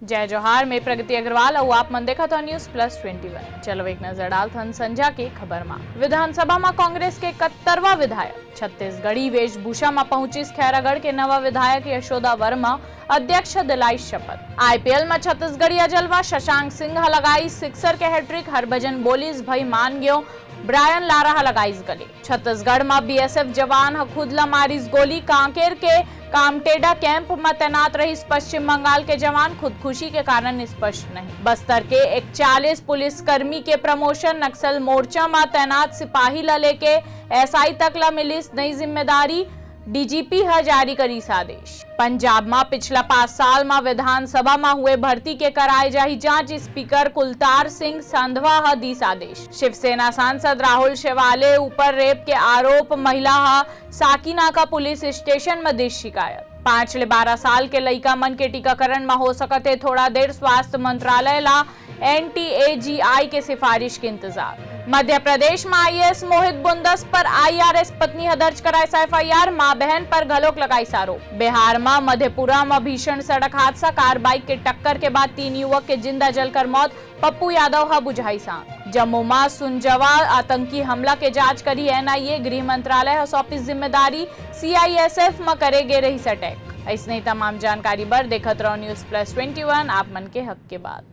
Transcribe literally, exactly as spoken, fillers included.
जय जोहार, मैं प्रगति अग्रवाल अउ आप मन देखत हो News Plus Twenty One। चलो एक नजर डालथन संझा के खबर मा। विधानसभा मा कांग्रेस के इकहत्तरवां विधायक छत्तीसगढ़ी वेशभूषा मा पहुंचिस खैरागढ़ के नवा विधायक यशोदा वर्मा, अध्यक्ष दिलाइस शपथ। आईपीएल मा छत्तीसगढ़िया जलवा, शशांक सिंह ह लगाइस सिक्सर के हैट्रिक, हरभजन बोलिस भई मान गेंव, ब्रायन लारा ह लगाइस गले। छत्तीसगढ़ म बीएसएफ जवान ह खुद ल मारिस गोली। कांकेर के कामटेडा कैंप म तैनात रहिस पश्चिम बंगाल के जवान, खुदकुशी के कारण स्पष्ट नहीं। बस्तर के इकतालीस पुलिसकर्मी के प्रमोशन, नक्सल मोर्चा म तैनात सिपाही ल लेके एसआई तक ल मिलिस नई जिम्मेदारी, डीजीपी ह जारी करिस आदेश। पंजाब म पिछला पांच साल म विधानसभा म हुए भर्ती के कराए जाही जांच, स्पीकर कुलतार सिंह संधवा ह दीस आदेश। शिवसेना सांसद राहुल शेवाले ऊपर रेप के आरोप, महिला ह साकीनाका पुलिस स्टेशन म दीस शिकायत। पांच ले बारह साल के लइका मन के टीकाकरण म हो सकत हे थोड़ा देर, स्वास्थ्य मंत्रालय ला एनटीएजीआई के सिफारिश के इंतजार। मध्य प्रदेश म आईएएस मोहित बुंदस पर आईआरएस पत्नी ह दर्ज कराइस एफआईआर, मां बहन पर घलोक लगाइस आरोप। बिहार म मधेपुरा म भीषण सड़क हादसा, कार बाइक के टक्कर के बाद तीन युवक के जिंदा जलकर मौत, पप्पू यादव ह बुझाइस आग। जम्मू म सुनजवा आतंकी हमला के जांच करही एनआईए, गृह मंत्रालय ह सौंपिस जिम्मेदारी, सीआईएसएफ म करे गे रहिस अटैक। अइसने ही तमाम जानकारी बर देखत रहो News Plus Twenty One, आप मन के हक के बात।